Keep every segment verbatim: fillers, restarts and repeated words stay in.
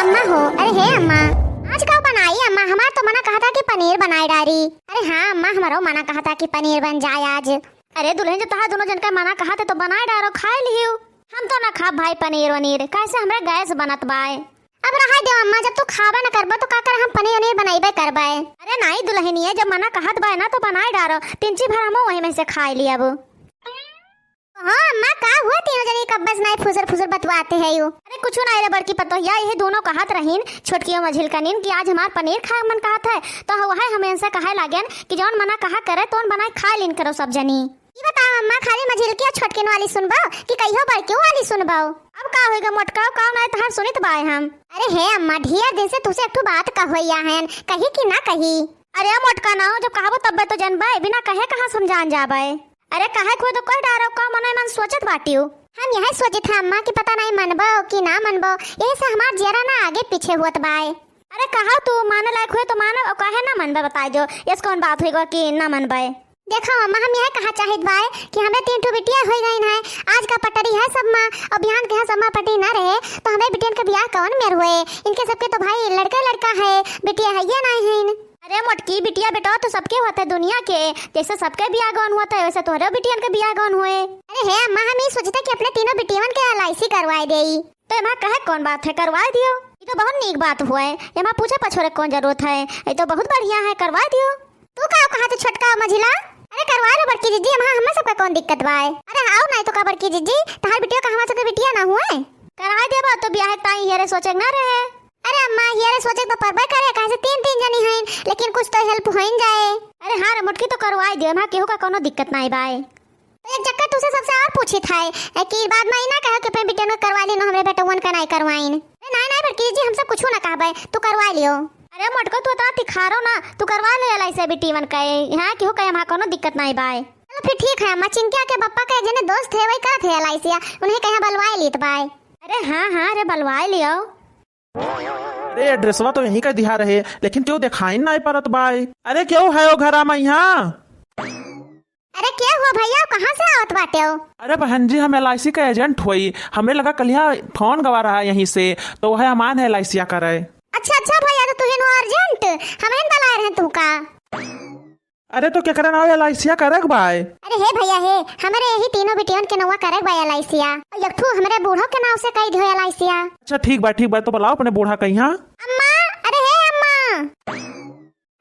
अम्मा हो, अरे हे अम्मा, आज का बनाई अम्मा? हमार तो मना कहा था कि पनीर बनाए डारी। अरे हाँ अम्मा, हमारो मना कहा था कि पनीर बन जाए आज। अरे दुलहिन, जब तहार दोनों जन का मना कहा थे तो बनाए डारो, खाए लियो। हम तो ना खाब भाई पनीर वनीर, कैसे हमरे गैस बनत बाय। अब रहा दे अम्मा, जब तू खाबे न करबो तो का करे, हम पनीर वनीर बनइबे करबे। अरे नाई दुलहिनिया, जब मना कहत बाय ना तो बनाए डारो, तिनची भर हमो वही में से खाए लियब। हाँ अम्मा, का हुआ तीनों जनी कब बस नाई फुसर फुसर बतवाते है यू? अरे कुछ नाई रे बड़की पतोहिया, यही दोनों कहत रहीन छोटकियो मझिलकनिन कि आज हमार पनीर खाए मन कहत है, तो वह हम इनसे कहे लागेन कि जौन मना कहा करे तौन बनाए खाए लीन करो सब जनी। ई बताओ अम्मा, खाली मझिलकी और छोटकिन वाली सुनबो कि कहियो बड़कियो वाली सुनबो? अब का होइगा मोटका, का नाई तहार सुनित बाय हम। अरे हे अम्मा, ढेर दिन से तुसे एक ठो बात कहोइया हन, कही कि ना कही? अरे मोटका ना हो, जब कहबो तब्बे तो जनबे, बिना कहे कहाँ से हम जान जाबे? अरे कहे खुद कह डारो, का मने मन सोचत बाटियो? हम यह सोचित है अम्मा कि पता नहीं मनबो कि ना मनबो, यही से हमार जियरा ना आगे पीछे होत बाय। अरे कहा तू माने लायक हुए तो मानब, और काहे ना मनबे बताए जो, यस कौन बात हुई गो कि ना मनबे? देखो अम्मा, हम यह कहा चाहित बाय कि हमरे तीन ठो बिटिया हो गईन है, आज का पटरी है सब माँ, और बिहान के यहाँ सब माँ पटरी ना रहे, तो हमरे बिटियन के बियाह कौन मेर हुए? इनके सबके तो भाई लड़का लड़का है, बिटिया है ये नहीं है। अरे मोटकी, बिटिया बेटा तो सबके होते दुनिया के, जैसे सबके बियाह गौन होते वैसे तोहरे बिटियन के बियाह गौन हुए। अरे हे अम्मा, हम ये सोचते कि अपने तीनों बिटियन के एल आई सी करवाए देई। तो एमा कहे कौन बात है, करवाए दियो। ये तो बहुत नीक बात हुए, एमा पूछे पछोरे कौन जरूरत है, ये तो बहुत बढ़िया है, करवाए दियो। तू का कहा तो छोटका मझिला? अरे करवा लो बड़की जीजी, हम, हमें सबका कौन दिक्कत बाय? अरे आओ नहीं तो का बड़की जीजी, तहार बिटिया का हमार सबके बिटिया ना हुए? कराए देबा तो बियाह ताई हेरे सोचे ना रहे। अरे अम्मा, हेरे सोचे तो परबे करे, काहे से तीन तीन जनी हईन, लेकिन कुछ तो हेल्प होइन जाए। अरे हाँ रे मोटकी, तो करवाए दियो, हमार केहू का कौनो दिक्कत नाई बाय। तो एक चक्कर तुसे सबसे और पूछित है, ए, कि बाद में ई ना कहो कि अपने बिटियन के करवा लीन, हमरे बेटवन का नाई करवाइन। ए, नाई, नाई, बड़की जी, हम सब कुछू ना कहबे, तू करवा लियो। अरे मोटको, तू इतना तिखारो ना, तू करवा ले एल आई सी बिटियन का, यहाँ केहू का, हमार कौनो दिक्कत नाई बाय। चलो फिर ठीक है अम्मा, चिंकिया के बप्पा के एक जने दोस्त है, वही करत है एल आई सी, उन्हें कहाँ बलवाए लीत बाय। अरे हाँ, हाँ, अरे बलवाए लियो। अरे, एड्रेसवा तो यहीं का दिहा रहे, लेकिन केहू देखाइन नाई परत बाय। अरे, केहू है ओ घरा में यहाँ? अरे, के हो भैया, कहाँ से आवत बाटे हो? अरे बहन जी, हम एल आई सी का एजेंट होई, हमें लगा कलिया फोन गवा रहा यहीं से, तो वह हमान है एल आई सी करे। अच्छा, अच्छा भैया, तो तुहिन हो एजेंट, हमें बलाए रहे तू का? अरे तो केकरा नाव एल आई सी करे के बाय? अरे हे भैया हे, हमरे यही तीनों बिटियन के नौवा करे के बा एल आई सी। एक ठू हमरे बूढ़ो के नाव से कई दियो एल आई सी। अच्छा ठीक बा, ठीक बा, तो बुलाओ अपने बूढ़ा कहिया। अम्मा, अरे हे अम्मा।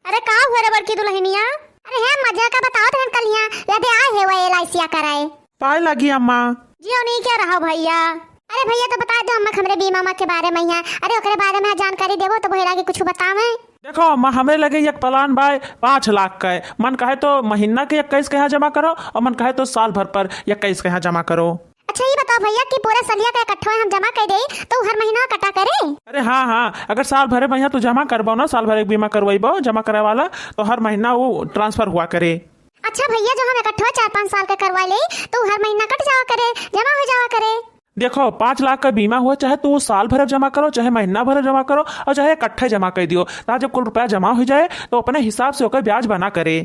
अरे का हुआ रे बड़की दुलहिनिया? अरे हे अम्मा, जेका बतावत रहन कलिया, यदे आए है वो एल आई सी कराए। पाए लागी अम्मा। जियो नहीं क्या रहा भैया? अरे भैया तो बताए दो अम्मा हमरे बीमा मा के बारे में यहाँ। अरे ओकरे बारे में जानकारी देबो तो वही लागे कुछ बतावे। देखो अम्मा, हमरे लगे एक प्लान बाय पाँच लाख का है। मन कहे तो महीना के इक्कीस के यहाँ जमा करो और मन कहे तो साल भर पर इक्कीस के यहाँ जमा करो। अच्छा ये बताओ भैया कि पूरा सलिया का इकट्ठा हम जमा कर दे तो हर महीना कटा करे? अरे हाँ, हाँ, अगर साल भरे में यहाँ तू जमा करबो ना, साल भरे के बीमा करवाइबो जमा करे वाला, तो हर महीना वो ट्रांसफर हुआ करे। अच्छा भैया, जो हम इकट्ठा चार पाँच साल का करवा ले तो हर महीना कट जावा करे, जमा हो जावा करे। देखो, पाँच लाख का बीमा हुआ, चाहे तू साल भर जमा करो, चाहे महीना भर जमा करो और चाहे इकट्ठे जमा कर दियो। ता जब कुल रुपया जमा हो जाए तो अपने हिसाब से ओकर ब्याज बना करे।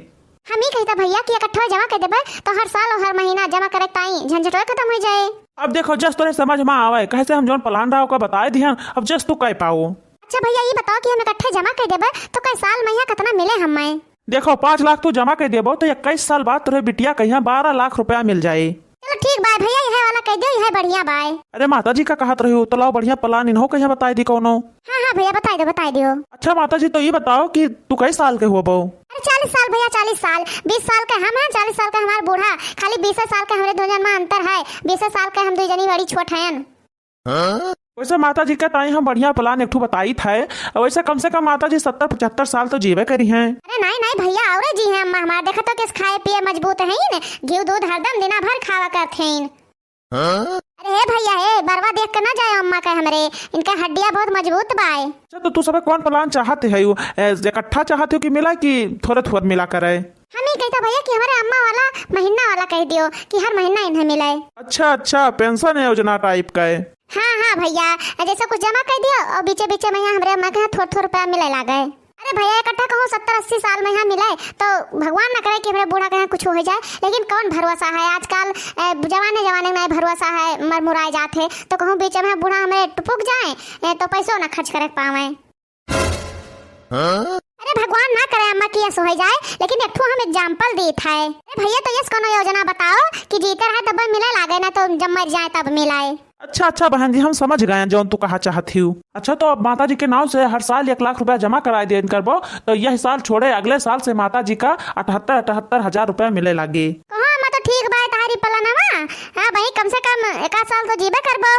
हम ही कहता भैया कि इकट्ठा जमा कर देबे तो हर साल और हर महीना जमा करे ताई झंझटवा खत्म हो जाए। अब देखो, जस तोरे समझ में आवे, कहे से हम जौन प्लान रहा ओकर बताए दिहन, अब जस तू कह पाओ। अच्छा भैया, ये बताओ कि हम इकट्ठे जमा कर देबे तो कई साल में यहाँ कितना मिले हमें? देखो, पाँच लाख तू जमा कर देबो तो इक्कीस साल बाद तोरे बिटिया कहिया बारह लाख रुपया मिल जाए। चलो ठीक बाय भैया, यह वाला कह दियो, यह बढ़िया बाय। अरे माता जी का कहत रही हो, तो लाओ बढ़िया प्लान इन्हों कहिया बताए दी कौनो। हाँ, हाँ भैया, बताए दो, बताए दियो। अच्छा माता जी, तो ये बताओ कि तू कई साल के हुआ बो? अरे चालीस साल भैया, चालीस साल। बीस साल का हम हैं, चालीस साल का हमारा बूढ़ा। खाली बीस साल का हमरे दो जन में अंतर है। बीस साल का हम दो जनी बड़ी छोट हैं। वैसे माता जी का ताई हम बढ़िया प्लान एक ठो बताई था, और वैसे कम से कम माता जी सत्तर पचहत्तर साल तो जीवे करी हैं। अरे नहीं, नहीं भैया, और जी हैं अम्मा हमार, देखा तो किस खाए पिए मजबूत हैं न, घी दूध हरदम दिना भर खावा करत हैं। अरे हे भैया हे, बरवा देख के ना जाए अम्मा के हमरे, इनका हड्डिया बहुत मजबूत बाय। अच्छा, तो तू सबे कौन प्लान चाहते है? यू, ए, इकट्ठा चाहते हो कि मिला कि थोड़े थोड़े मिला करे? हम ही कहता भैया कि हमारे अम्मा वाला महीना वाला कह दियो कि हर महीना इन्हें मिले। अच्छा, अच्छा, पेंशन योजना टाइप का है। हाँ, हाँ भैया, जैसे कुछ जमा कर दियो और बीचे बीचे में यहाँ हमरे अम्मा के यहाँ थोड़ थोड़ रुपया मिले लागे। भैया, इकट्ठा कहूँ सत्तर अस्सी साल मइहाँ मिले, तो भगवान ना करे कि हमरे बूढ़ा कइहाँ कुछ होइ जाए, लेकिन कौन भरोसा है आजकल, ए, जवाने जवाने में भरोसा है, मरमुराए जात है, तो कहूँ बीच में बूढ़ा हमरे टुपुक जाए, ए, तो पैसो ना खर्च करे पावे। हाँ? अरे भगवान ना करे अम्मा कि यस होइ जाए, लेकिन एक ठो हम example देत है। अरे भैया, तो यस कौनो योजना बताओ कि जीते रहे तब मिले लागे, ना तो जब मर जाए तब मिलाए। अच्छा, अच्छा बहन जी, हम समझ गए हैं जौन तू कहा चाहत हिउ। अच्छा, तो अब माता जी के नाव से हर साल एक लाख रुपया जमा कराए देन करबो, तो यह साल छोड़े अगले साल से माता जी का अठहत्तर, अठहत्तर हजार रुपया मिले लागे। कहो अम्मा, तो ठीक बा, तहारी पलनवा। हाँ भाई, कम से कम एक आध साल तो जीबे करबो।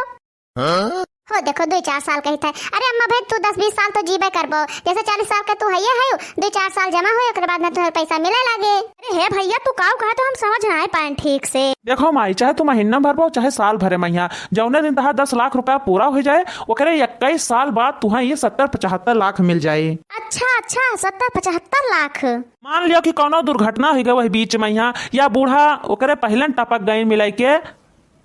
हाँ? हो देखो, दुइ चार साल कहित है। अरे अम्मा भाई, तू दस बीस साल तो जीबे करबो, जैसे चालीस साल के तू हइये हइउ, दुइ चार साल जमा होए, ओकरे बाद में तुहर पैसा मिले लागे। अरे हे भैया, तू काउ कहा तो हम समझ नाहीं पाएन ठीक से। देखो माई, चाहे तू महीना भरबो, चाहे साल भरे मइहाँ, जौने दिन तहार दस लाख रुपया पूरा होइ जाए, ओकरे इक्कीस साल बाद तुहें ये सत्तर पचहत्तर लाख मिल जाए। अच्छा, अच्छा, सत्तर पचहत्तर लाख। मान लियो कि कौनो दुर्घटना होइ गए वही बीच मइहाँ, या बूढ़ा ओकरे पहिलन टपक गइन मिलाइ के,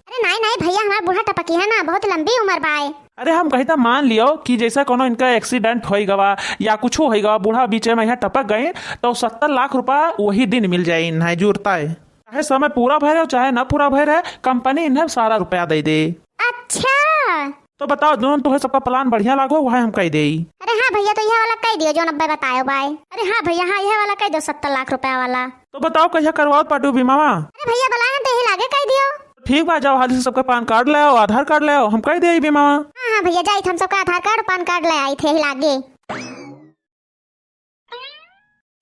अरे नाहीं, नाहीं भैया, हमार बूढ़ा टपकी है ना, बहुत लंबी उमर बाय। अरे हम कहित है मान लियो कि जैसे कौनो इनका accident होइ गवा या कुछ होइ गवा, बूढ़ा बीचे मइहाँ टपक गए, तो सत्तर लाख रुपया वही दिन मिल जाए, इन्हें जुरता है। चाहे समय पूरा भय रहे, चाहे ना पूरा भय रहे, company इन्हें सारा रुपया दे दे। अच्छा। तो बताओ, जौन तुहे सबका plan बढ़िया लागो, वह हम कहि देई। अरे हाँ भैया, तो यह वाला कहि दियो, जौन अब्बे बतायो बाय। अरे हाँ भैया, हाँ, यह वाला कहि दियो, सत्तर लाख रुपया वाला। तो बताओ, कहिया करवाओ पाटू बीमावा? अरे भैया, बुलाए हैं तो यही लागे कहि दियो। ठीक बा, जाओ हाली से सबका PAN card ले आओ, आधार card ले आओ, हम कहि देई बीमावा। हाँ, हाँ भैया, जाइत हम सबका आधार card, PAN card ले आइत है, यही लागे।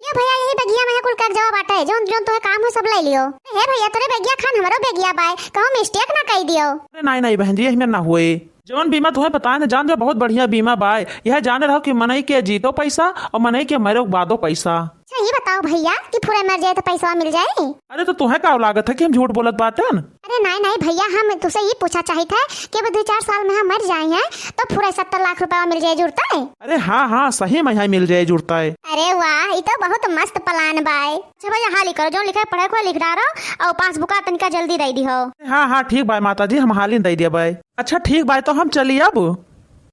लियो भैया, यही बगिया में है कुल कागजवा बाटे, जौन, जौन तोहे काम हो सब ले लियो। हे भैया, तोरे बगिया खान हमरो बगिया बाय, कहूँ mistake ना कहि दियो। अरे नाहीं, नाहीं बहन जी, यही में ना हुए। जौन बीमा तुहे बताए न जान दे, बहुत बढ़िया बीमा बाय। यह जाने रहो कि मनई के जीतो पैसा और मनई के मरे के बादो पैसा। अच्छा, ये बताओ भैया कि फुरे मर जाए तो पैसा मिल जाए? अरे तो तुहे का लागत है कि हम झूठ बोलत बाटन? अरे नाहीं, नाहीं भैया, हम तुसे ये पूछा चाहित है कि अब दुइ चार साल में हम मर जाए हैं तो पूरा सत्तर लाख रुपया मिल जाए जुरता है? अरे हाँ, हाँ, सही में यहाँ मिल जाए जुरता है। अरे वाह, ये तो बहुत मस्त plan बाय। अच्छा भैया, हाली करो, जौन लिखे पढ़े को लिख डारो और passbook तनिका जल्दी दे दी हो। हाँ, हाँ, ठीक बाय माता जी, हम हाली दे दिया बाय। अच्छा ठीक बाय, तो हम चली अब।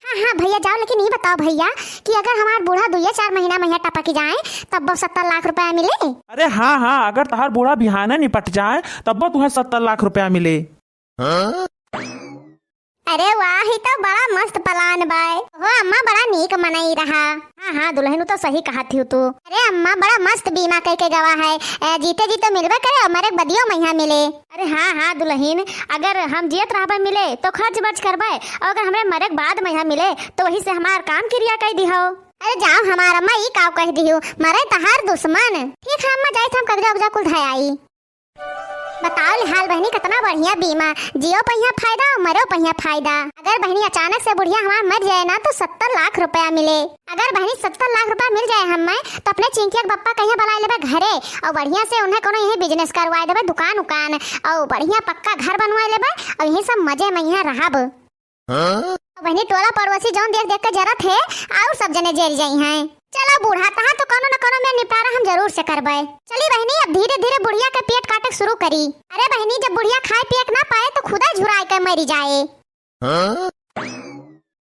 हाँ, हाँ भैया जाओ, लेकिन ये बताओ भैया कि अगर हमार बूढ़ा दुइये चार महीना में यहाँ टपक जाए, तब वो सत्तर लाख रुपया मिले? अरे हाँ, हाँ, अगर तहार बूढ़ा बिहाने निपट जाए, तब वो तुहे सत्तर लाख रुपया मिले। हाँ? अरे वाह, ई तो बड़ा मस्त plan बाय। हो अम्मा, बड़ा नीक मनई रहा। हाँ, हाँ दुलहिन, उ तो सही कहत हिउ तू। अरे अम्मा, बड़ा मस्त बीमा कइके गवा है। ए, जीते जी तो मिलबे करे और मरे के बदियो मइहाँ मिले। अरे हाँ, हाँ दुलहिन, अगर हम जियत रहबे मिले तो खर्च बर्च करबे, और अगर हमरे मरे के बाद मइहाँ मिले तो वही से हमार काम किरिया कइ दिहो। अरे जाओ हमार अम्मा, ई काउ कहि दिहु, मरे तहार दुश्मन। ठीक है अम्मा, जाइत हम कगजा उगजा कुल धयाई। बताओ ले हाल बहिनी, कितना बढ़िया बीमा, जियो पहिया फायदा और मरो पहिया फायदा। अगर बहिनी अचानक से बुढ़िया हमार मर जाए ना तो सत्तर लाख रुपया मिले। अगर बहिनी सत्तर लाख रुपया मिल जाए हमें तो अपने चिंकिया के बप्पा कहिया बुलाए लेबे घरे और बढ़िया से उन्हें कोनो यही business करवाए देबे, दुकान उकान, और बढ़िया पक्का घर बनवाए लेबे और यही सब मजे में यहाँ रहब। हाँ? बहिनी टोला पड़ोसी जौन देख देख के जरत है, और सब जने जर जाई हैं। चलो बूढ़ा, तहार तो कोनो न कोनो में निपटारा हम जरूर से करबे। चली बहिनी, अब धीरे धीरे बुढ़िया के पेट काटे के शुरू करी। अरे बहिनी, जब बुढ़िया खाए पिए के ना पाए तो खुदा झुराए के मरी जाए। हाँ?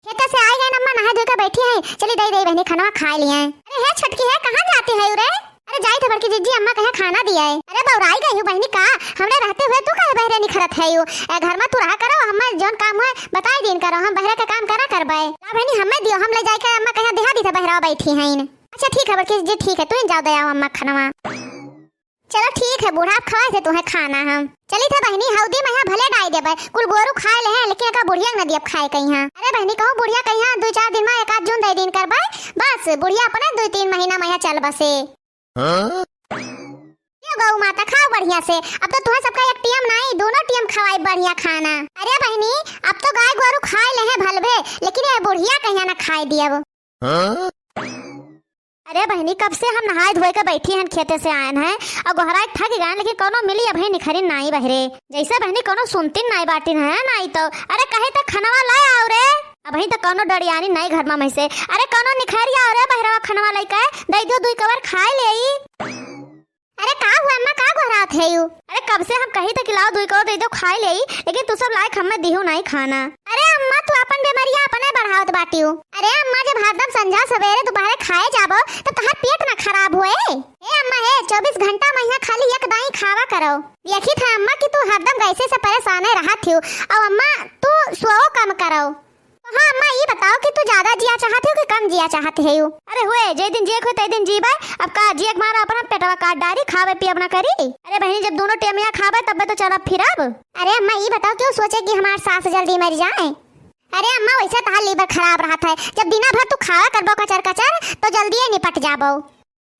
खेते से आई गए अम्मा, नहा धो के बैठी हैं। चली दे दे बहिनी, खाना खाए लिए। अरे हे छोटकी है, कहाँ जाती है रे? अरे जाई थे बड़की जीजी, अम्मा कहे खाना दिया है। अरे बौराई गई हूँ बहिनी का, हमरे रहते हुए तू काहे बहरे निखरत है यू? ए, घर में तू रहा करो, हमें जौन काम है बताई दीन करो, हम बहरे का काम करा करबे। ला बहिनी हमें दियो, हम ले जाए के अम्मा कहे देहा दी थे बहरा बैठी हैं। अच्छा ठीक है बड़की जीजी, ठीक है, तू ही जाओ दे आओ अम्मा खानवा। चलो ठीक है बूढ़ा, अब खवाए थे तुम्हें खाना हम। चली थे बहिनी, हौदी में यहाँ भले डाई देबे, कुल गोरू खाए ले हैं, लेकिन एका बुढ़िया के न दियब खाए कहीं। अरे बहिनी कहूँ बुढ़िया कहीं दो चार दिन में एक आध जून दे दीन करबे, बस बुढ़िया अपने दो तीन महीना में यहाँ चल बसे। हाँ? यो गौ माता, खाओ बढ़िया से। अब तो तुम्हें सबका एक टीम नहीं, दोनों टीम खवाई बढ़िया खाना। अरे बहिनी, अब तो गाय गोरू खाए ले हैं भलबे, लेकिन ये बुढ़िया कहिया ना खाए दियब। हाँ? अरे बहिनी, कब से हम नहाए धोए के बैठी हन, खेते से आयन हैं और गोहराए थक गए, लेकिन कोनो मिली अबहीं निखरिन नाई बहरे। जैसे बहिनी कोनो सुनतिन नाई बाटिन है नाई तो। अरे कहे तो खनवा लाए आओ रे, अबहीं तो कोनो डरियानी नाई घर में से। अरे कोनो निखरिया आओ रे बहरवा, खनवा लेके दे दियो, दुई कवर खाए ले आई। अरे का हुआ अम्मा, का गोहरात है यू? अरे कब से हम कही त कि लाओ दुई कौर दे दो खाए लेई, लेकिन तू सब लायक हमें दिहू नहीं खाना। अरे अम्मा, तू अपन बेमरिया अपने बढ़ावत बाटियो। अरे अम्मा, जब हरदम संझा सवेरे दोपहरे खाए जाबो तो तहार पेट ना खराब होए। हे अम्मा हे, चउबीस घंटा में यहाँ खाली एक दाई खावा करो। देखी था अम्मा कि तू हरदम गैसे से परेशाने रहत हियो। अब अम्मा, तू सोओ कम करो। हाँ अम्मा, ई बताओ कि तू ज्यादा जिया चाहत हो कि कम जिया चाहत है यू? अरे हुए, जे दिन जिए को तय दिन जीबे। अब का जिए के मारा अपन हम पेटवा काट डारी, खावे पियब ना करी। अरे बहनी, जब दोनों टेमिया खाबे तब्बे तो चलब फिरब। अरे अम्मा, ई बताओ, क्यों सोचे कि हमार सास जल्दी मर जाए? अरे अम्मा, वैसे तहार लीवर खराब रहत है, जब दिना भर तू खावा करबो कचर कचर तो जल्दी ही निपट जाबो।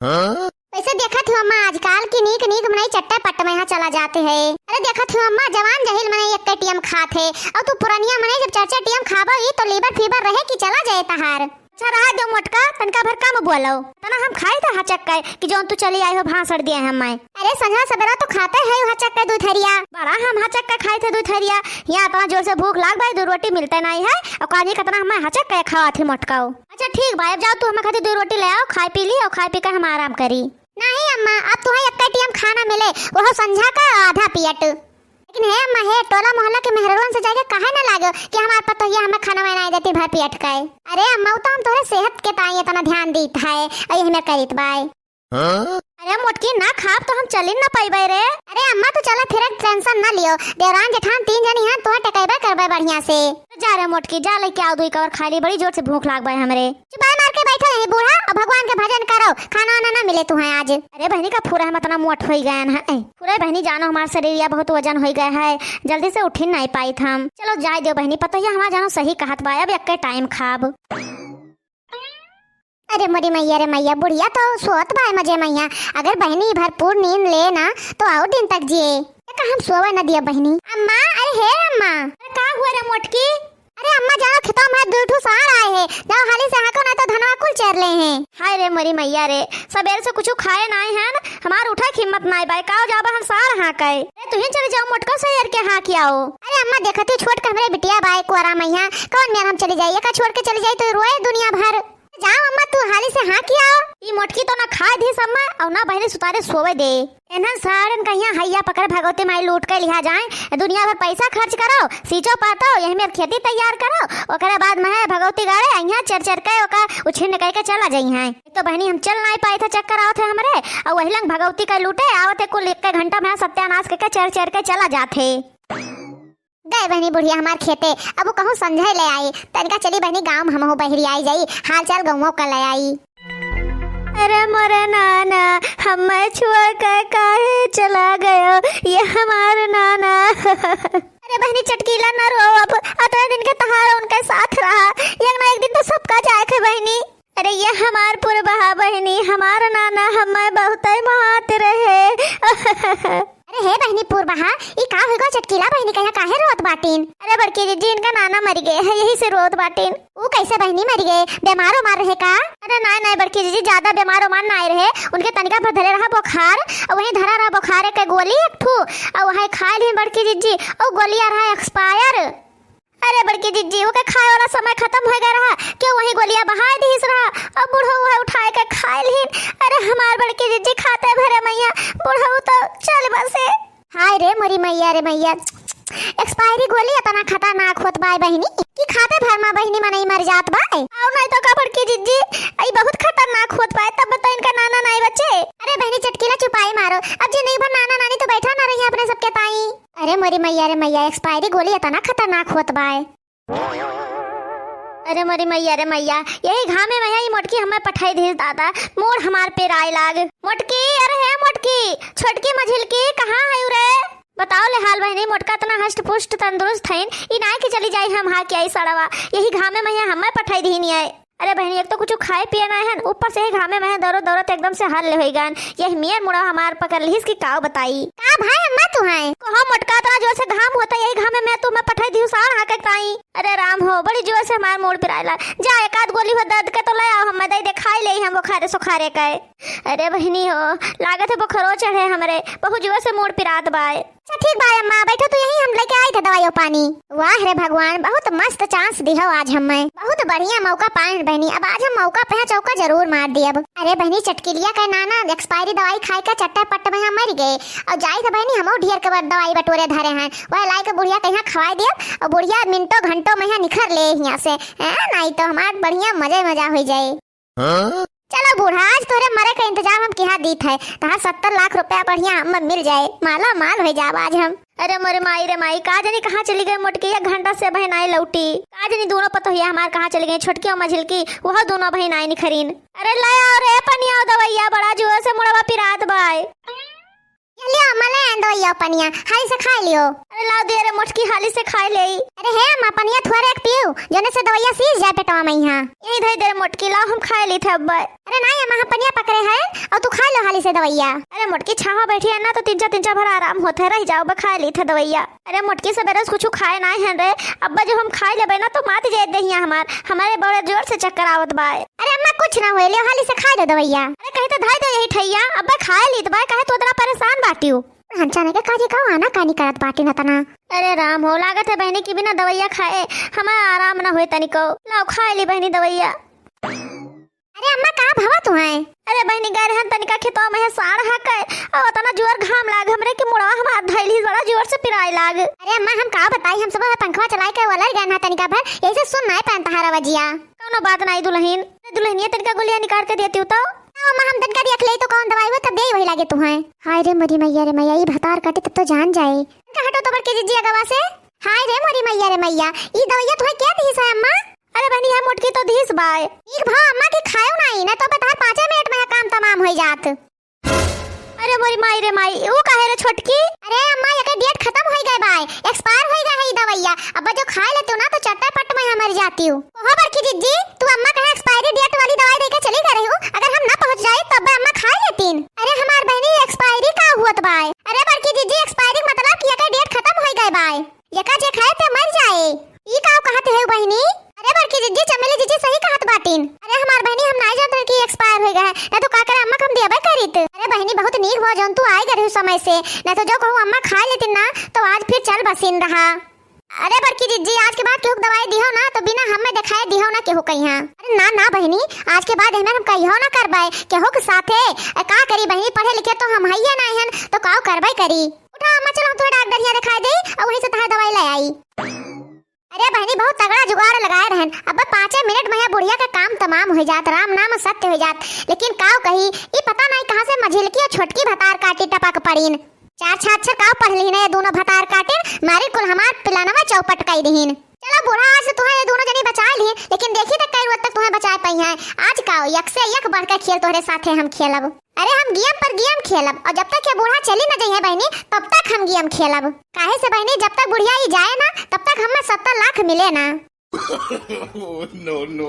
हाँ? वैसे देखत हो अम्मा, आजकल की नीक नीक मनई चट्टे पट्ट में यहाँ चला जाते हैं। अरे देखत हो अम्मा, जवान जहिल मनई एक टेम खात है, और तू पुरनिया मनई जब चार चार टेम खाबो ई तो लीवर फीवर रहे कि चला जाए तहार। अच्छा रहा दो मोटका, तनका भर कम बोलो। तना हम खाई था हचक के कि जौन तू चली आई हो भाषण दिए हम मैं। अरे संझा सवेरा तो खाते है हचक के दू थरिया। बड़ा हम हचक के खाई थे दू थरिया। यहाँ इतना जोर से भूख लाग भाई, दो रोटी मिलते नहीं है। और काजी कितना हम हचक के खावा थी मोटकाओ। अच्छा ठीक बा, अब जाओ तू हमारे खातिर दो रोटी ले आओ, खाई पी ली और खाई पी के हम आराम करी। नहीं अम्मा, अब तुम्हें एक टेम खाना मिले, वो संझा का आधा पियट। लेकिन हे अम्मा हे, टोला मोहल्ला के मेहररुअन से जाके काहे ना लागो कि हमार पतोहिया हमें खाना बनाए देती भर पेट का। अरे अम्मा, वो तो हम तोहरे सेहत के ताई इतना ध्यान दीत है, और यही में करीत बाय। हाँ? अरे मोटकी, ना खाब तो हम चली ना पाइबे रे। अरे अम्मा, तू चला फिर, टेंशन ना लियो, देवरान जेठान तीन जनी हैं, तोहे टकैबे करबे बढ़िया से। जा रे मोटकी, जा लेके आओ दुई कवर खा ली, बड़ी जोर से भूख लाग बाय हमरे। चुपाई मार के बैठो यहीं बूढ़ा, और भगवान के भजन करो, खाना वाना ना मिले तुम्हें आज। अरे बहनी, का फुरा हम इतना मोट होई गए हैं? फुरा बहनी, जानो हमार शरीर या बहुत वजन होई गए है, जल्दी से उठी नहीं पाई हम। चलो जाए दो बहनी, पतोहिया हमार जानो सही कहत बा, अब एक्के टाइम खाब। अरे मोरी मैया रे मैया, बुढ़िया तो सोत बा मजे मैया। अगर बहनी भरपूर नींद ले ना तो और दिन तक जिए। का हम सोवे न दिया बहनी। अम्मा, अरे हे अम्मा। अरे का हुआ रे मोटकी? अरे अम्मा, जाओ खेतों में दू ठू साँड़ आए हैं, जाओ हाली से हाँको, नहीं तो धनवा कुल चर ले हैं। हाय रे मोरी मैया रे, सबेर से कुछ खाए नाई हैं, हमार उठे की हिम्मत नाई बाय, काओ जाबा हम साँड़ हाँके। अरे तुहिन चली जाओ मोटको से यार के हाँकी आओ। अरे अम्मा, देखत ही छोट के हमरे बिटिया बाय कुआरा मैया, कौन मेर हम चली जाई, एका छोड़ के चली जाई तो रोए दुनिया भर। जाओ अम्मा, तू हाली से हाँकी आओ। ई मोटकी तो ना खाए दीस अम्मा, और ना बहनी सुतारे सोवे दे। इन्हन साड़न कहिया हैया पकड़ भगवती माई लूट के लिहा जाए, दुनिया भर पैसा खर्च करो, सींचो पातो, यही में खेती तैयार करो, ओकरे बाद में है भगवती गाड़े अहिया चर चर के ओका उछिन्न करके चला जाई हैं। तो बहनी हम चल नाई पाई थे, चक्कर आवत है हमरे, और वही लंग भगवती का लूटे आवत है कुल एक घंटा में सत्यानाश करके चर चर के चला जात है। गए बहनी बुढ़िया हमार खेते, अब वो कहूँ संझे ले आई, तनिका चली बहनी गाँव में हमहू बहरी आई जाई, हाल चाल गउँवो का ले आई। अरे मोरे नाना, हमें छोड़ के काहे चला गयो ये हमार नाना? अरे बहनी चटकीला ना रो, अब अतने दिन के तहार उनके साथ रहा, एक ना एक दिन तो सबका जाए थे बहनी। अरे ये हमार पुरबहा बहिनी, हमार नाना हमें बहुते मोहात रहे। अरे हे बहिनी पुरबहा, ई का होइगो चटकीला बहिनी, कहिया काहे रोत बाटिन? अरे बड़की जीजी, इनका नाना मरि गए है, यही से रोत बाटिन। ऊ कैसे बहिनी मरि गए? बीमार उमार रहे का? अरे नाय नाय बड़की जीजी, ज्यादा बीमार उमार नाय रहे, उनके तनिका भर धरे रहा बुखार, और वहीं धरा रहा बुखार के गोली एक ठू, और वहीं खाए लिहिन बड़की जीजी, और गोलिया रहा एक्सपायर। अरे बड़की जिज्जी, ओके खाए वाला समय खतम होइ गए रहा, क्यों वही गोलिया बहाए दिहिस रहा, अब बुढ़ऊ है उठाए के खाए लिहिन। अरे हमार बड़की जिज्जी खाते भरे मैया, बुढ़ऊ तो चल बसे। हाय रे मोरी मैया रे मैया, एक्सपायरी गोली इतना खतरनाक होत बाय बहिनी कि खाते भर मा बहिनी मनई मर जात बाय। और नहीं तो का बड़की जिज्जी, ई बहुत खतरनाक होत बाय, तब तो इनका नाना नहीं बचे। अरे बहिनी चटकीला चुपाई मारो, अब जिंदगी भर नाना नानी तो बैठा ना रही अपने सबके ताई। अरे मोरी मैया रे मैया, एक्सपायरी गोली इतना खतरनाक होत बाय। अरे मोरी मैया रे मैया, यही घामे में यही मोटकी हमें पठाई दिहिस दादा, मूड़ हमार पेराए लाग। मोटकी, अरे हे मोटकी, छोटकी मझिलकी, कहाँ है रे? बताओ ले हाल बहिनी, मोटका इतना हष्ट पुष्ट तंदुरुस्त हईन, ई नाय के चली जाई हम हाँकी आई सड़वा, यही घामे में यहाँ हमें पठाई दिहिन है। अरे बहिनी, एक तो कुछ खाए पिए ना हन, ऊपर से ही घामे में दौड़त दौड़त एकदम से हल्ले होई गन। यही मेर मुड़ा हमार पकड़ लिहिस कि काव बताई। का भाई अम्मा तू है? कहो मोटका, इतना जोर से घाम होता, यही घामे में तू मैं पठाई दिहु साड़ हाके ताई। अरे राम हो, बड़ी जोर से हमार मूड़ पिराइला। जा एक आध गोली हो दर्द के तो ले आओ, हम दई दे खाई ले हम बुखारे सुखारे के। अरे बहिनी हो, लागत है बुखारो चढ़े हमरे, बहुत जोर से मूड़ पिरात बाय। अच्छा ठीक बा अम्मा, बैठो तू यहीं, हम लेके आइत है दवाई और पानी। वाह रे भगवान, बहुत मस्त chance दिहो आज हमें, बहुत बढ़िया मौका पाएन बहिनी। अब आज हम मौका पे चौका जरूर मार दियब। अरे बहिनी, चटकिलिया के नाना expiry दवाई खाए के चट्टे पट्ट में हम मर गए, और जाइत है बहिनी हमहू ढेर के बड़ दवाई बटोरे धरे हैं, वह लाए के बुढ़िया के यहाँ खवाए दियब, और बुढ़िया मिनटों घंटों में यहाँ निखर ले यहाँ से। हैं, नहीं तो हमार बढ़िया मजे मजा हो जाए। हाँ? चलो बूढ़ा, आज तोहरे मरे का इंतजाम हम किहा दीत है, तहार सत्तर लाख रुपया बढ़िया हमें मिल जाए, माला माल हो जाब आज हम। अरे मोरे माई रे माई, का जानी कहाँ चली गई मोटकी, एक घंटा से बहिन आई लौटी, का जानी दोनों पतोहिया हमार कहाँ चली गई, छोटकी और मझिलकी, वह दोनों बहिन आई निखरीन। अरे ले आओ रे पनिया, दवैया बड़ा जोर से मुड़वा पिरात बाय। ये लियो अम्मा, ले आन दवैया पनिया, हाली से खाए लियो। अरे लाओ दे रे मोटकी, हाली से खाए ले। अरे हे अम्मा, पनिया थोड़े एक पियो, जौने से दवैया सीज जाए पेटवा में यहाँ। यही धई दे रे मोटकी, लाओ हम खाए ली थे अब्बा। अरे नहीं अम्मा, हम पनिया पकड़े हैं, और तू खा लो हाली से दवैया। अरे मोटकी, छावा बैठी है ना, तो तिनचा तिनचा भर आराम होत है, रह जाओ, बा खाए ली थे दवैया। अरे मोटकी, सबेरे से कुछ खाए नाई हन रे, अब्बा जब हम खाए लेबे ना तो मात जाए देहिया हमार, हमारे बड़े जोर से चक्कर आवत बा। अरे अम्मा, कुछ ना होए, ले हाली से खाए लो दवैया। अरे कहीं तो धाई दे यही ठैया, अब्बा खाए लीत बा, काहे तू इतना परेशान बाटियो? हम जाने के काजी का आना कानी करत बाटी न तना। अरे राम हो, लागत है बहिनी कि बिना दवैया खाए हमार आराम न होए तनिको। लाओ खाए ली बहिनी दवैया। अरे अम्मा, का भवा तुहैं? अरे बहिनी, गए रहन तनिका खेतवा में है साँड़ हकै, और उतना जोर घाम लाग हमरे कि मुड़वा हमार धइली बड़ा जोर से पिराए लाग। अरे अम्मा, हम का बताई, हम सुबह पंखवा चलाए के वलर गए ना तनिका भर, यही से सुन नाई पान तहार आवाजिया। कौनो बात नाई दुल्हन, दुल्हनिया तनिका गोलिया निकाल के देती हूँ तो। आओ अम्मा, हम तनिका देख ले तो कौन दवाई हो, तब दे वही लागे तुहैं। हाय रे मोरी मैया रे मैया, ई भतार काटे तब तो जान जाए। तनिका हटो तो बड़की जिज्जी अगवा से। हाय रे मोरी मैया रे मैया, ई दवैया तुहैं क्या दिहिस है अम्मा? अरे बहिनी, हम मोटकी तो दिहिस बाय। ठीक भा अम्मा की खायो नाई, ना तो बता पाँचे मिनट में काम तमाम हो जात। अरे मोरी माई रे माई, ऊ काहे रे छोटकी? अरे अम्मा, एकर date खतम होई गए बाय, expire होई गए है ई दवैया। अब जो खाए लेती हूँ ना तो चट्टे पट में हम मर जाती हूँ। ओहो बड़की जिज्जी, तू अम्मा कहे expiry date वाली दवाई देके चली गई रही हूँ, अगर हम ना पहुँच जाए तब अम्मा खाए लेतीन। अरे हमार बहिनी, expiry का हुअत बाय? अरे बड़की जिज्जी, expiry मतलब कि एकर date खतम होई गए बाय। यका जे खाए ते मर जाए। ई का कहत है बहिनी? अरे बड़की जिज्जी, चमेली जिज्जी सही कहत बाटिन। अरे हमार बहिनी, हम नाई जानत रहे कि expire हो गए है, ना तो का करे अम्मा के हम देबे करीत। अरे बहिनी, बहुत नीक भो जौन तू आए गए समय से, ना तो जो कहूँ अम्मा खाए लेतिन ना तो आज फिर चल बसिन रहा। अरे बड़की जिज्जी, आज के बाद केहू के दवाई दिहो ना तो बिना हमें दिखाए दिहो ना केहू कहिया। अरे ना ना बहिनी, आज के बाद एहमे हम कहियो ना करबे, केहू के साथे। ए, का करी बहिनी, पढ़े लिखे तो हम हइये ना हन, तो काउ करबे करी। उठा अम्मा, चलो हम तोहे डॉक्टर हियाँ दिखाई दे और वहीं से तहार दवाई ले आई। अरे बहिनी, बहुत तगड़ा जुगाड़ लगाए रहन, अब पाँचे मिनट में यहाँ बुढ़िया का काम तमाम हो जात, राम नाम सत्य हो जात। लेकिन काव कही, ई पता नहीं कहाँ से मझिलकी और छोटकी भतार काटी टपक पड़ीन। चार छाछर काव पढ़ लीन ये दोनों भतार काटिन, मारी कुल हमार पिलानवा चौपट कई दीन। चलो बूढ़ा, आज से तुहें ये दोनों जनी बचाए लीन, लेकिन देखी तक कई रोज तक तुहें बचाए पाई हैं। आज काव एक से एक बढ़ के खेल तोहरे साथे हम खेलब। अरे हम गेम पर गेम खेलब और जब तक ये बूढ़ा चली न जइहे बहिनी, तब तक हम गेम खेलब। काहे से बहिनी, जब तक बुढ़िया ई जाए ना, तब तक हमें सत्तर लाख मिले ना। Oh, no, no।